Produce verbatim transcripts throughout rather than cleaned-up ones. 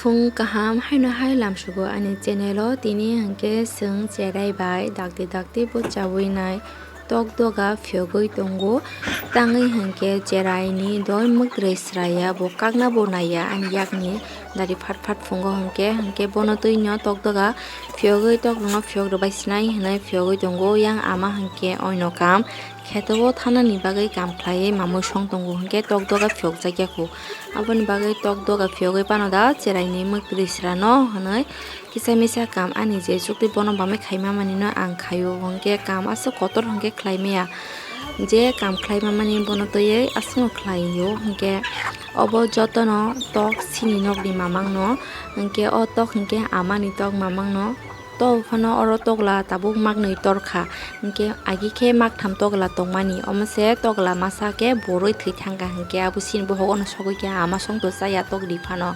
Phung kaham haino hai lamsugo ani channel o, tini hwnkhe chwng cherai bai dakti dakti bo chawi nai tok doga phiyogwi tongo, tangwi hwnkhe cherai ni doi mwkrwi sraya bo kakna bo naiya ani yakni dari phat phat phungo hwnkhe, hwnkhe bono twi no tok doga phiyogwi tok rwno phiyok rwbai sinai hwnwi phiyogwi tongo. Yang ama hwnkhe oino kam kheto o thanani bagwi kam khlaiwi mamwi song tongo hwnkhe tok doga phiyokjakya kho. Aboni bagwi tok doga phiyogwi phano da cherai ni mwkrwi srano hwnwi kisa misa kam ani je chukti bono bamwi khaima manino ang khaio hwnkhe kam aswk kotor hwnkhe khlai maya. Je kam khlai mamani bono twiwi aswkno khlaio hwnkhe obo jotono tok sini nokni mamangno hwnkhe o tok hwnkhe amani tok mamangno. Tok phano oro tokla tabuk maknwi torkha, hwnkhe agi khe maktham tokla tongmani, omo se tokla masa khe borwi thwi thangkha, hwnkhe abo chini bohogo no sogwi khe ama songto chaya tok di phano.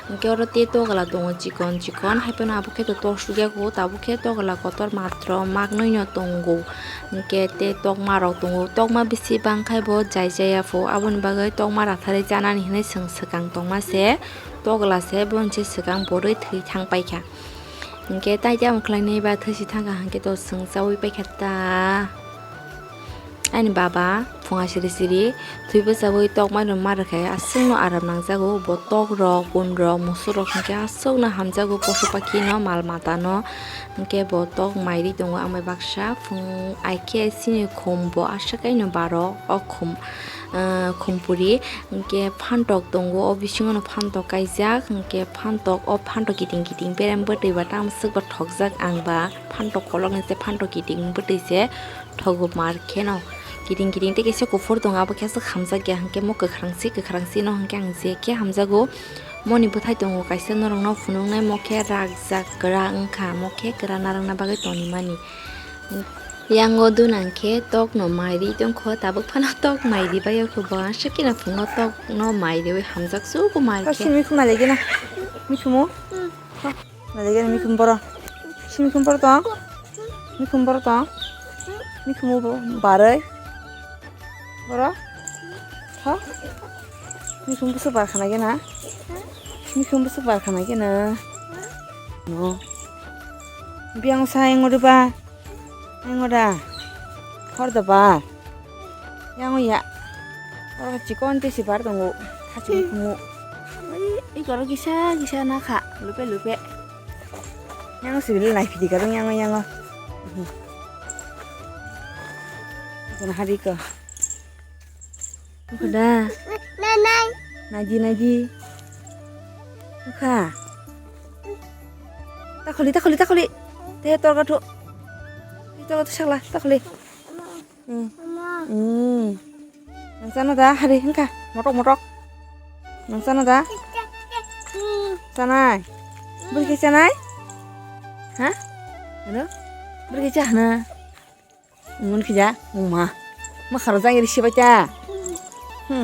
Hwnkhe oro tei tokla tongo chikon chikon, hai phano abo khe to tor sugya kho, tabuk khe tokla kotor matro maknwi no tongo, hwnkhe tei tokma rok tongo, tokma bisi bang khai bo jai jaya pho, aboni bagwi tokma ratharwi chanani hinwi chwng swkang tongma se, tokla se, boni se swkang borwi thwi thang paikha. Hwnkhe tai tamo khlainai ba thwisi thangkha hwnkhe to chwng chaui paikha ta. Ani baba phunga siri siri thwi bwchaui tok maino ma rwkhe aswkno aram nangjago. Bo tok rok, bun rok, musuk rok hwnkhe aswkno hamjago posu pakhino, mal matano. Hwnkhe bo tok mairi tongo amai baksa phung aikhe chini khum bo aswk aino baro o khum, ah, khumpuri. Hwnkhe phantok tongo, o bisingo no phantok kaijak, hwnkhe phantok, o phantok kiting kiting berem bwtwi ba tamo swk ba thokjak ang ba, phantok kolok ni se phantok kiting bwtwi se thogo mar khe no. Kiting kiting tei kisa kuphur tongo, abo khe aswk hamjak ya, hwnkhe mo kwkhrang si, kwkhrang si no hwnkhe ang je khe hamjago. Moni bwthai tongo kaisa norok no phunuknai, mo khe rakjak kwra wngkha, mo khe kwra narwkna bagwi tongwi mani. Yango dunang khe tok no mairi tongkho, tabuk phano tok mairi bai kho bo, aswk khe no phungo tok no mairiwi hamjak su ko mar khe. Simi khum nalai gena. Mikhumu? Nalai gena mikhum boro. Simi khum boro tong? Mikhum boro tong? Mikhumu bo baroi. Boro? Tho? Mikhum bwswk bar khana gena? Mikhum bwswk bar khana gena? No. Biang sa yang ori ba? Yang ora. Hor da ba? Yang ya. Oro chikon te si bar tongo. Khachi mikhumu. Oi, i koro kisa kisa na kha. Lupe lupe. Yang sibili nai phidi kadung yang yang. Kono hari ko. Koda. Nai nai. Naji naji. Kha. Takholi takholi takholi. Te torga thu. Te torga thu sakla takholi. Hmm. Hmm. Nang chana da hari hingka motok motok. Nang chana da? Chanai. Bwrwi khe chanai? Ha? Ano? Bwrwi khe cha hana? Ngun khe ja? Uma. Ma kharo jang iri sibai ta. Hmm.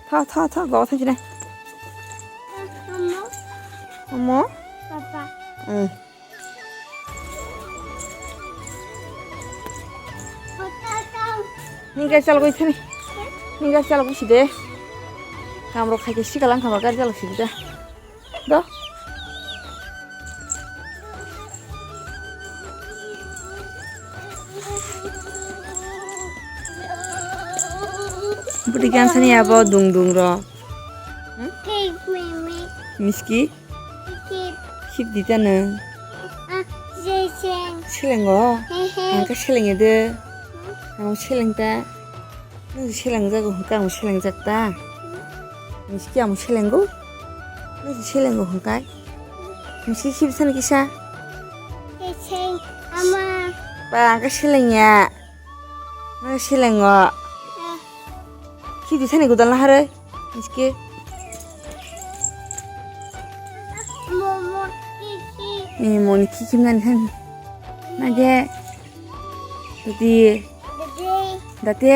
Tha tha tha go tha jinai. Omo? Papa. Hmm. Ningka chalgwi thani. Ningka chalgwi side. Kamrok khaikhe sikalang kamrok gari chalgwi side da. Do. Bwtwi gansani abo dung dung ro. Hmm? Miski. Khip. Khip di ta nang. Ah, je seng. Selengo? He he. Ang khe seleng de. Hmm? Ang seleng ta. Nang seleng jago hwnkhe ang seleng jak ta. Hmm? Miski ang selengo. Nang selengo hwnkhe. Miski khip san kisa. Je seng. Ama. Ba ang khe seleng ya. Nang selengo. Eh. Khip di sani gudal na haroi. Miski. Momo kiki. Ni moni kiki nani han. Nage. Dati. Dati. Dati.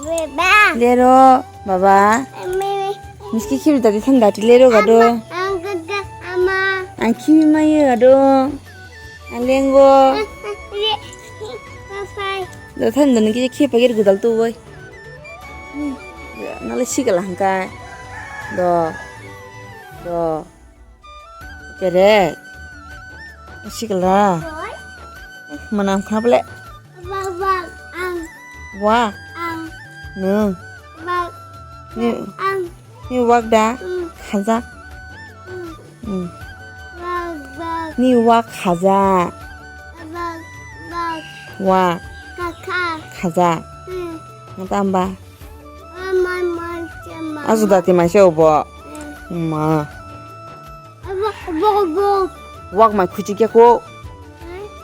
Beba. Lero. Baba. Mimi. Miski khip dati than dati lero gado. Ama. Ang gada ama. Ang khip maye gado. Ang lengo. Papai. Dathan dan kiki khip agir gudal tu boy. Nale sikala hangkai. Do. Do. Pere. Sikla. Boy. Manam khna ble. Bak, bak, ang. Wa. Ang. Nung. Bak. Ni. Ang. Ni wak da. Mm. Khajak. Mm. Mm. Bak, bak. Ni wak khajak. Bak, bak. Wa. Kaka. Khajak. Mm. Ngata amba. Ama, ma, ma. Azu dati maise obo. Mm. Ma. Wak mai khuchi khe ko.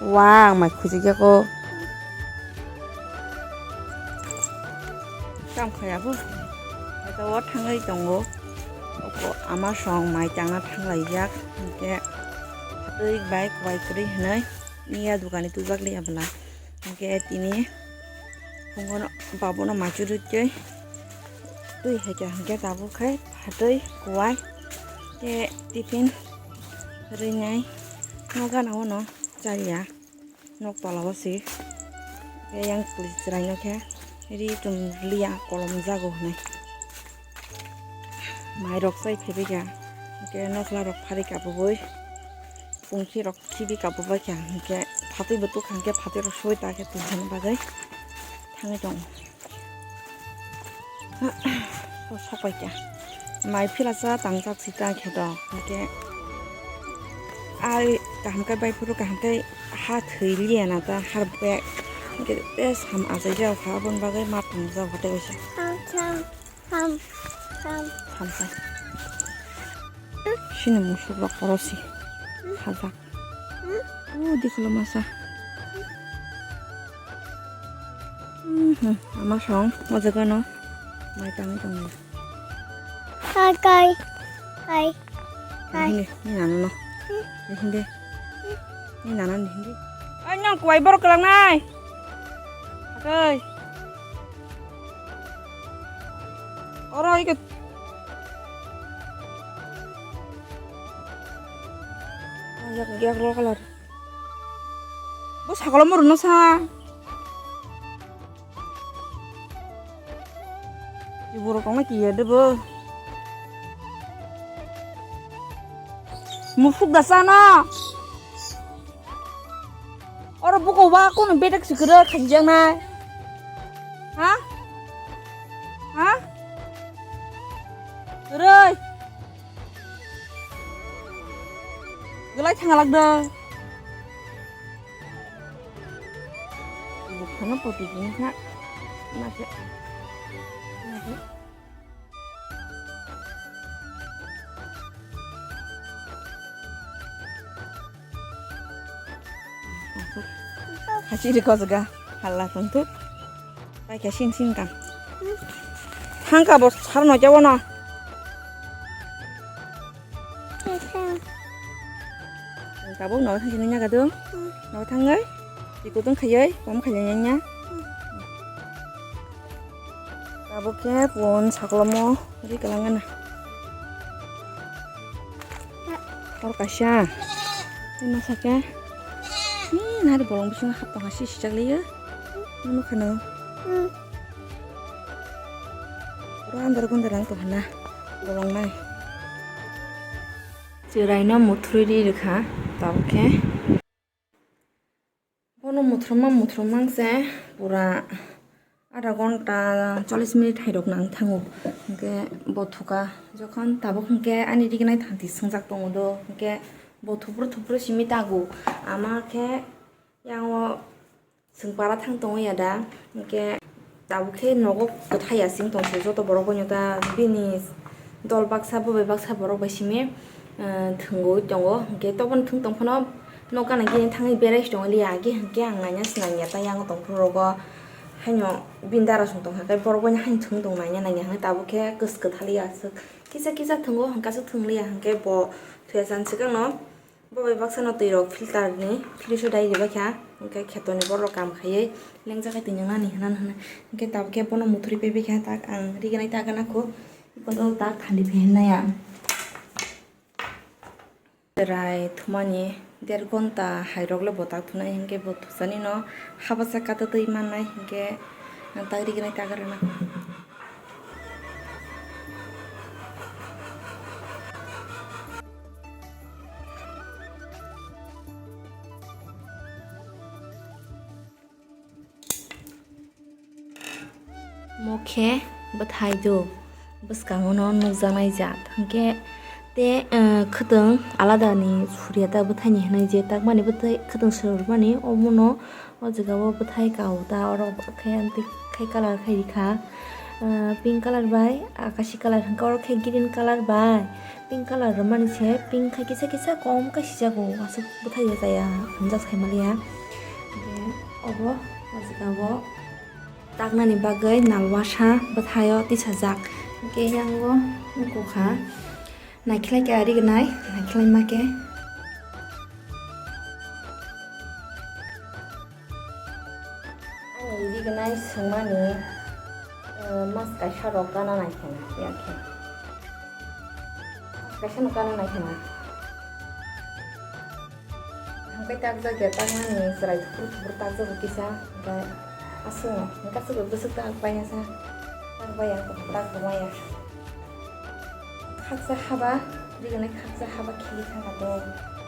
Wak mai khuchi khe ko. Kam khaya bo. Ata o thangwi tongo. Oko ama song mai changna thanglaijak. Hinkhe twi bai kwbai kwrwi hinwi miya dukani tubjak liya bwla. Hinkhe tini phungono babono maichwrwi twi twi hai kha hinkhe tabuk khai phatwi kwbai khe tiffin rwnai no gana o no chaliya nok tola o se khe yang kwlwi chwraino khe ri chum liya kolom jago hinwi. Mai rok chai phaibai kha, hinkhe nokhla rok pharwi kabugwi, pungki rok khibi kabugwi kha, hinkhe phatwi bo tukha, hinkhe phatwi rok soi ta khe tongthani bagwi thangwi tongo. O sapai kha, mai phila cha tangjak sita khe do, hinkhe ai kaham khe bai phuru kaham khe ha thwi liya na ta har bek, hinkhe tei sam achai jak kha, aboni bagwi ma tangjak hote kaisa. Tham, tham. Tham, tham. Sini musuk rok oro si. Hajak. U dikhulo masa. Mhm, ama song, o jaga no. Mai tangwi tongo. Kai, kai, kai, kai. Ni, ni nana no. Ni hindi. Ni nana ni hindi. Ay, nyang kuai borok kelang nai. Kai. Oro ike. Yak, yak lo kalar. Bo sakalo mo rwno sa. Iborok tongna kiya de bo. Musuk da sana. Oro buko wa kono bedek sikira khajang nai. Ha? Ha? Roi. Gelai thanga lagda. Bukhana poti jini kha. Nake. Nake. Hachiri kosga halla tongthok. Paikha sin sin kang. Thangka bo sar no jabo no. Tabuk no thangsi nanya kadu. No thangai. Iko tong khayai pom khayai nanya. Tabuk khe pon saklomo ri kalangana. Hor kaisa. Tei masa khe. Ni nari bolong bisingo hap tongha si sijak liya. Nukha no. Oro andar gundar ang tongha na. Bolong nai. Chwraino muthurwi ri rwkha tabuk khe. Bono muthurma muthurma se pura adha ghonta chollish minute hai rok nang thango. Hinkhe bo thuka jokhon tabuk hinkhe ani rignai thanti swngjak tongo do hinkhe bo thupru thupru simi tago ama khe yango. Chwng para thang tongo ya da, hinkhe tabuk khe nogo kwthai ya sing tong se joto borok boino ta bini dol baksa bo bai baksa borok bai simi, eh, thwngwi tongo, hinkhe toboni thwng tong phano nok gana gini thangwi berai se tongo liya, agi hinkhe ang naina se nang ya ta yango tong phuru rogo haino bini dara song tong kha khe borok bai haino thwng tong naina nang ya hinkhe tabuk khe kwswk kwthaliya aswk kisa kisa thwngo hinkhe aswk thwng liya hinkhe bo thuya chan swkang no. Bo bai baksa no twi rok filter ni finish o dai ribai kha, hinkhe kheto ni borok kam khaiwi lengjak khe twi nang nani hwnna hwnna, hinkhe tabuk khe bono muthurwi paibai kha tak ang rignai ta gana kho, ikoto tak thandi phi hwnna ya. Chwrai thumani der ghonta hai rok le bo tak thunai, hinkhe bo thusani no habasa kata twi mannai, hinkhe tak rignai ta gana kho. Omo khe bwthai do bwskango no nukjaknai jat. Hwnkhe te, eh, khwtwng alada ni suriya ta bwthai ni hwnwi je takmani bwthai khwtwng suri rwmani omo no o jaga o bwthai kao ta oro khe amtwi khai colour khai rikha, eh, pink colour bai akashi colour hwnkhe oro khe green colour bai pink colour rwmani se pink khai kisa kisa kom khe sijago aswk bwthai ya chaya hwnjak sai maliya. Hwnkhe obo o jaga o. Taknani bagwi nalwasa bwthaio tisajak. Hwnkhe yango nukukha. Naikhlai khe ari gnai, naikhlai ma khe. Ani ri gnai swngmani, eh, mas kaisa rok gana nai khe na, ya khe. Mas kaisa no gana nai khe na. Hwnkhe takjak ya, taknani chwrai thupru thupru takjago kisa, hwnkhe aswkno, hwnkhe aswk bwswk tak paina sa, tak baya, tak bumaya. Khaksa haba, rigwnai khaksa haba khili thangkha to,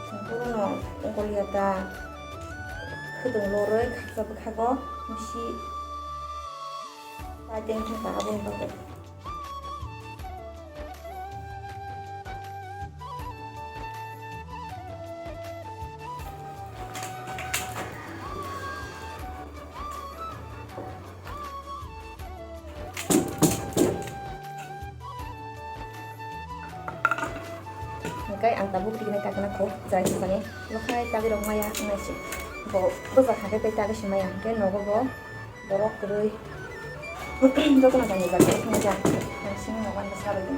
songkorono goliya ta, khwtwng lorwi khaksa bwkhago misi paiteng thangkha aboni bagwi. Hwnkhe ang tabuk tiknai takna kho chai sani. Lokhai tabirok maya wngnaisi. Bo bwsa kha khe tei tabisi maya hwnkhe nogo bo. Borok kwrwi. Jotono jani jani wngkha. Sini nogo ani bwsa rwdi.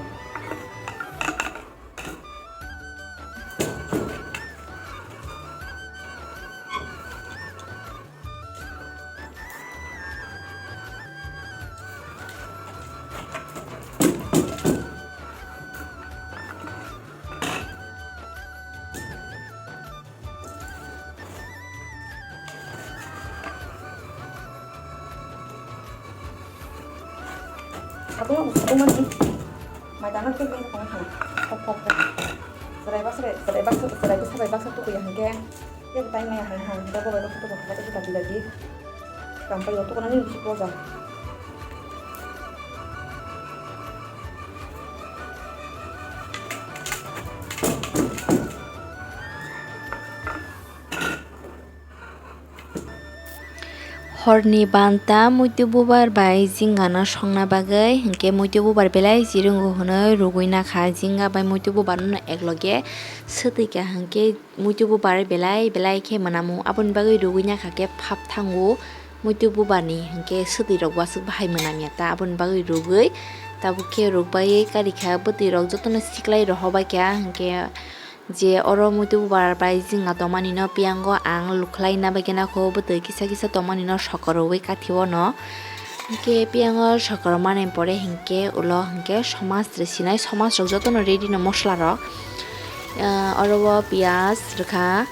Abo no abo mani. Mai dana khe bini kono thang. Khop khop khe. Chwrai baksa, chwrai baksa, chwrai bwsa bai baksa tukuya hwnkhe. Tei bo tai maya hai hai. Tei bo bai baksa tuku hwnkhe tei dati dati. Kam pai o tukunani bisi poja. Horni banta muitu bubar bai jingano songna bagwi, hinkhe muitu bubar belai chirwngo hwnwi rwgwi nakha, jinga bai muitu bubar no ekloge swtwi kha, hinkhe muitu bubar belai belai khe mwnamu, aboni bagwi rwgwi nakha khe phap thango muitu bubar ni, hinkhe swtwi rok bo aswk bahai mwnam ya ta, aboni bagwi rwgwi tabuk khe rwgbai karikha, bwtwi rok jotono siklai rohobai kha, hinkhe. Je oro muitu bubar bai jingna tongmani no piyango ang lukhlai na bagwi nangkho, bwtwi kisa kisa tongmani no sokorowi kathi o no. Hinkhe piyango sokoromani pore hinkhe ulo hinkhe somas rw sinai, somas rok jotono ready no mosla rok. Ah, oro o piyaj rwkha,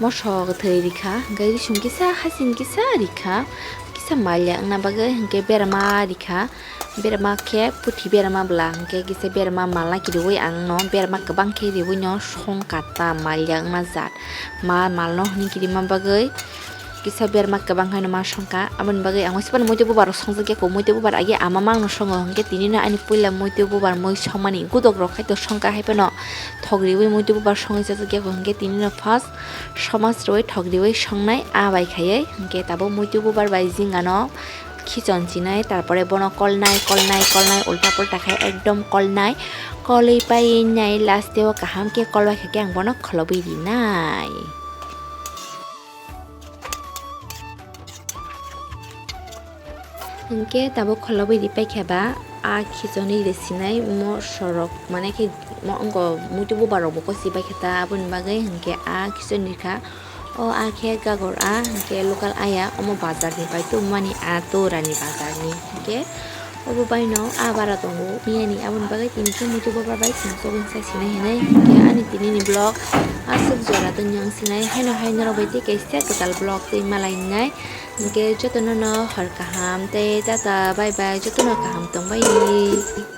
mosok thwi rwkha, hinkhe risum kisa hasing kisa rwkha, kisa malia wngna bagwi hinkhe berma rwkha. Berma khe puthi berma bwla, hinkhe kisa berma malna kiriwi ang no berma kwbang khe riwi no songkha ta, malia wngna jat. Ma malno hwnwi kirima bagwi kisa berma kwbang haino ma songkha. Aboni bagwi ang uansukmani muitu bubar rok songjak ya kho, muitu bubar agi ama ma ang no songo, hinkhe tini no ani puila muitu bubar mui songmani gudok rok khai to songkha, hai phano thok riwi muitu bubar songwi chajak ya kho, hinkhe tini no first somas rwi thok riwi songnai a bai khaiwi, hinkhe tabuk muitu bubar bai jingano. Khichon chinai, tarpore bono kolnai, kolnai, kolnai, ulta pulta khai ekdom kolnai, kolwi paiwi nai, last o kaham khe kolbai kha khe ang bono kholobwi rinai. Hinkhe tabuk kholobwi ripai khe ba, a khichonwi rw sinai mo sorok, mane khe mo wngkha muitu bubar rok bo kosi bai khe ta, aboni bagwi hinkhe a khichon rikha. O a khe gagor a, hinkhe local aya, omo bazar ni pai tongmani a Torani bazar ni. Hinkhe obo bai no a bara tongo, miyani aboni bagwi tini khe muitu bubar bai chwng chobwi sai sinai hinwi. Hinkhe ani tini ni vlog aswk jora tongya wng sinai, haino hai norok bai tei kaisa kwtal vlog twi malai nai. Hinkhe jotono no hor kaham tei tata bye bye, jotono kaham tongbai.